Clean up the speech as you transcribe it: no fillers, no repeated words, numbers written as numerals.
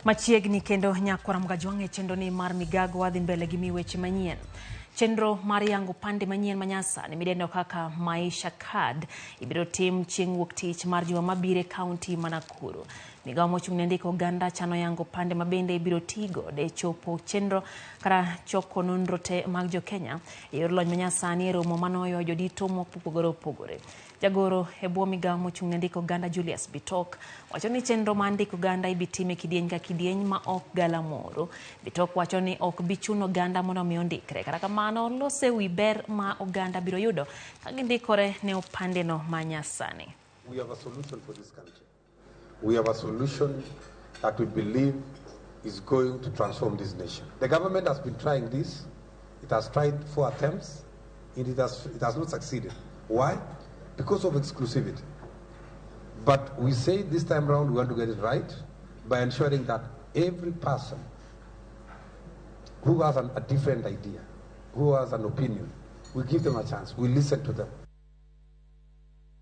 Machiegni kendo nyakwara Mgajwang' e chenro ni mar migago wadhi mbele gi mi weche manyien. Chenro mar yango pande manyien manyasani midendo kaka Maisha Card ibiro tim chieng' wuok tich mar juma mabiro e kaunti ma Nakuru. Migawo mochung' ne ndiko oganda chano yango pande mabende ibiro tigo e chopo chenro kata choko nonro te mag jo Kenya e yor lony manyasani e romo manoyo jodito mopogore opogore. Jagoro e bwo migawo mochung' ne ndiko oganda Julius Bitok wacho ni chenro mar ndiko oganda ibi tim e kidieny ka kidieny ma ok galamoro. Bitok wacho ni ok bi chuno oganda mondo mi ondikre. Kata kamano lose wi ber ma oganda biro yudo ka gindikore ne opandeno ma nyasani. We have a solution for this country. We have a solution that we believe is going to transform this nation. The government has been trying this. It has tried 4 attempts, and it has not succeeded. Why? Because of exclusivity. But we say this time round we want to get it right by ensuring that every person who has a different idea, who has an opinion, we give them a chance, we listen to them.